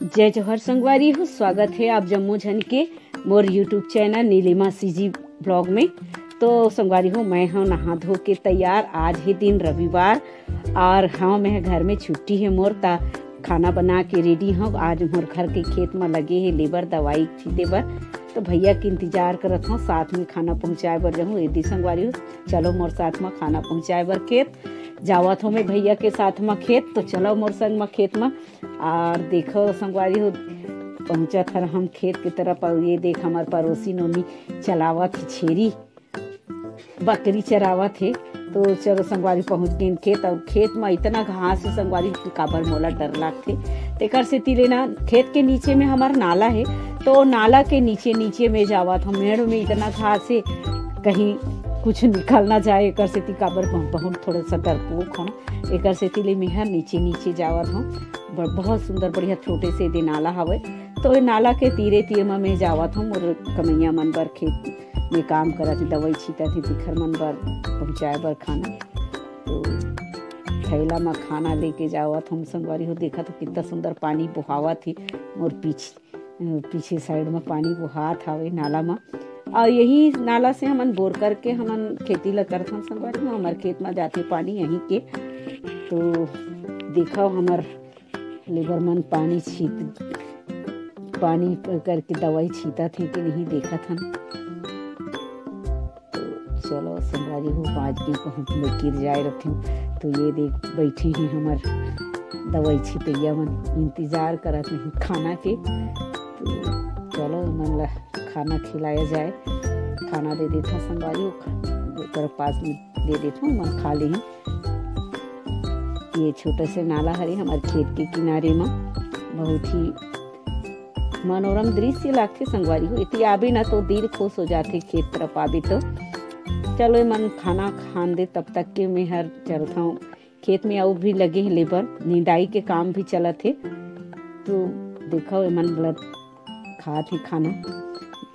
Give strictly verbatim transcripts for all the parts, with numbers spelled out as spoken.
जय जोहार संगवारी हो, स्वागत हे आप जम्मो झन के मोर YouTube channel Nilima CG blog में। तो संगवारी हो, मैं हूँ नहा धो के तैयार। आज हे दिन रविवार और हाँ, मैं घर में छुट्टी हे मोर, ता खाना बना के रेडी हूँ। आज मोर घर के खेत में लगे हे लेबर दवाई छीते बर, तो भैया के इंतजार करत हूँ, साथ में खाना पहुँचाए बर जाऊँ। यदि संगवारी हो, चलो मोर साथ में खाना पहुँचाए बर खेत। जावत हूँ मैं भैया के साथ में खेत, तो चलो मोर संग में खेत में। और देखो संगवारी हो, पहुँचत हर हम खेत के तरफ। और ये देख, हमार पड़ोसी नोनी चलावत हे छेरी, बकरी चरावत हे। तो चलो संगवारी, पहुँच गेन खेत। और खेत में इतना घास हे संगवारी कि काबर मोला डर लागथे। तेकर सेती ले ना, खेत के नीचे में हमार नाला हे, तो नाला के नीचे नीचे में जावत हूँ। मेड़ में इतना घास हे, कहीं कुछ निकल ना जाए, एकर सेती काबर बहुत थोड़ा सा डरपोक हूँ। एकर सेती ले मेहर नीचे नीचे जावत हूँ। ब-, बहुत सुंदर बढ़िया छोटे से दे नाला हवे, तो ये नाला के तीरे तीर में मैं जावत हूँ। मोर कमैया मन बर, खेत में काम करत हे, दवाई छीटत हे, तिखर मन बर पहुँचाए बर खाना। तो थैला में खाना लेके जावत हूँ संगवारी हो। देखत हो कितना सुंदर पानी बोहावत हे मोर पीछे, पीछे साइड में पानी बोहात हवे नाला में। और यही नाला से हमन बोर करके हमन खेती ला करथन संगवारी हो। हमार खेत में जाथे पानी यहीं के। तो देखो, हमार लेबर मन पानी छीत, पानी करके दवाई छीतत हे कि नहीं, देखत हन। तो चलो संगवारी हो, पाँच दिन पहुँच में गिर जाए रथे, तो ये देख बैठे हैं हमार दवाई छिटैया मन, इंतजार करत हैं खाना के। तो चलो मन ला खाना खिलाया जाए, खाना दे देथों संगवारी हो, ओकर पास में दे देथों, मन खा लेही। ये छोटा से नाला हरे हमारे खेत के किनारे में, बहुत ही मनोरम दृश्य लागथे संगवारी हो। एती आबे ना तो दिल खुश हो जाथे, खेत तरफ आबे तो। चलो, ये मन खाना खान दे, तब तक के मैं हर चलत हूँ खेत में। अउ भी लगे हैं लेबर, निंदाई के काम भी चलत हे। तो देखो, ये मन ला खात हे खाना,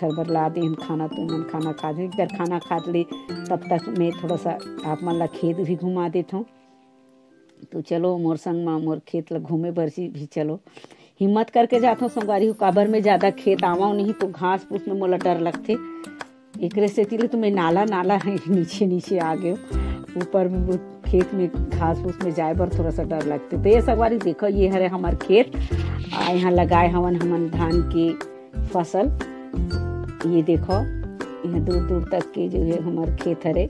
घर बर ला दे हम खाना, तो ये मन खाना खात हे। इधर खाना खात ले, तब तक मैं थोड़ा सा आप मन ला खेत भी घुमा देत हूँ। तो चलो मोर संग मा मोर खेत ला घूमे बर भी चलो। हिम्मत करके जाथो संगवारी हो, काबर में ज्यादा खेत आवव नहीं तो घास फूस में मोला डर लगथे। एकरे सेती ले तो मैं नाला नाला है नीचे नीचे आ गयो। ऊपर में वो खेत में घास फूस में जाए बर थोड़ा सा डर लगथे। तो ये संगवारी देखो, ये हरे हमार खेत, आ यहाँ लगाए हवन हमन धान के फसल। ये देखो, यहाँ दूर दूर तक के जो है हमार खेत हरे।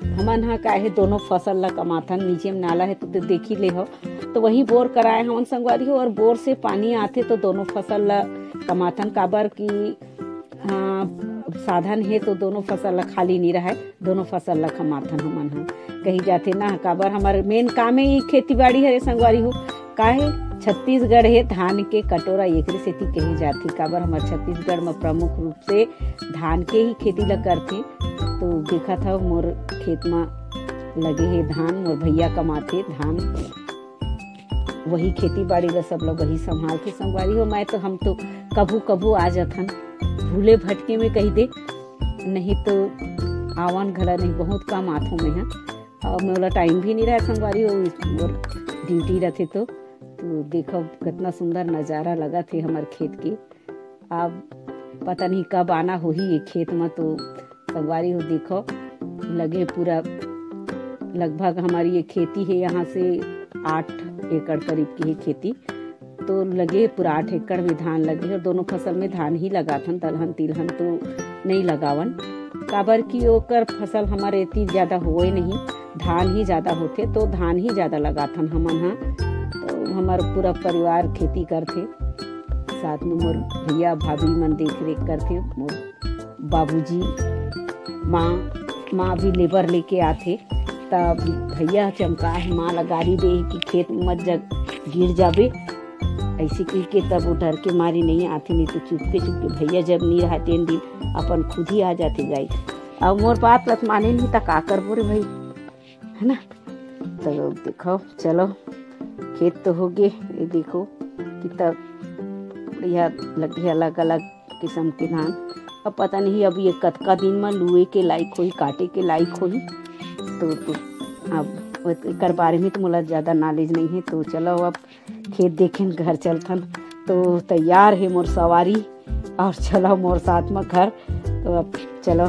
हमन हा का है दोनों फसल ला कमाथन, नीचे में नाला है तो, तो देख ही ले हो। तो वही बोर कराए हमन संगवारी हो, और बोर से पानी आथे तो दोनों फसल ला कमाथन, काबर कि हाँ, साधन हे तो दोनों फसल ला खाली नहीं रहे, दोनों फसल ला कमाथन हमन हा। कही जाथे ना, काबर हमार मेन काम है ये खेती बाड़ी हरे संगवारी हो। काहे छत्तीसगढ़ हे धान के कटोरा, एकरे सेती कही जाथे, काबर हमार छत्तीसगढ़ में प्रमुख रूप से धान के ही खेती ला करथे। तो देखत हव मोर खेत में लगे हे धान, मोर भैया कमाथे धान, वही खेती बाड़ी ला सब लोग वही संभालथे संगवारी हो। मैं तो, हम तो कभू कभू आ जाथन, भूले भटके में कही दे, नहीं तो आवन घला नहीं, बहुत कम आथों मैं हा। और मोला टाइम भी नहीं रहे संगवारी हो, मोर ड्यूटी रथे तो। तो देखो कितना सुंदर नजारा लगथे हमार खेत के। अब पता नहीं कब आना होही ये खेत में। तो संगवारी हो देखो, लगे पूरा, लगभग हमारी ये खेती है यहाँ से आठ एकड़ करीब की है खेती। तो लगे पूरा आठ एकड़ में धान लगे, और दोनों फसल में धान ही लगाथन, दलहन तिलहन तो नहीं लगावन, काबर कि ओकर फसल हमारे इतनी ज्यादा होए नहीं, धान ही ज्यादा होथे तो धान ही ज्यादा लगाथन हमन हा। तो हमार पूरा परिवार खेती करथे, साथ में मोर भैया भाभी मन देख रेख करथे, मोर बाबूजी, माँ, माँ भी लेबर लेके आथे। तब भैया चमका है, माँ ला गारी दे कि खेत में मत जा, गिर जाबे, ऐसे कह के तब वो डर के मारे नहीं आथे, नहीं तो चुपके चुपके भैया जब नहीं रहा तेन दिन अपन खुद ही आ जाथे गाई। अब मोर बात लत माने नहीं त का करबो रे भाई, है ना। तो देखो, चलो, खेत तो हो गए, ये देखो कितना बढ़िया लगे अलग अलग किस्म के धान। अब पता नहीं अब ये कतका दिन में लुए के लायक होही, काटे के लायक होही। तो, तो अब एकर बारे में तो मोला ज्यादा नॉलेज नहीं है। तो चलो अब खेत देखें, घर चलथन। तो तैयार हे मोर सवारी, और चलो मोर साथ में घर। तो अब चलो।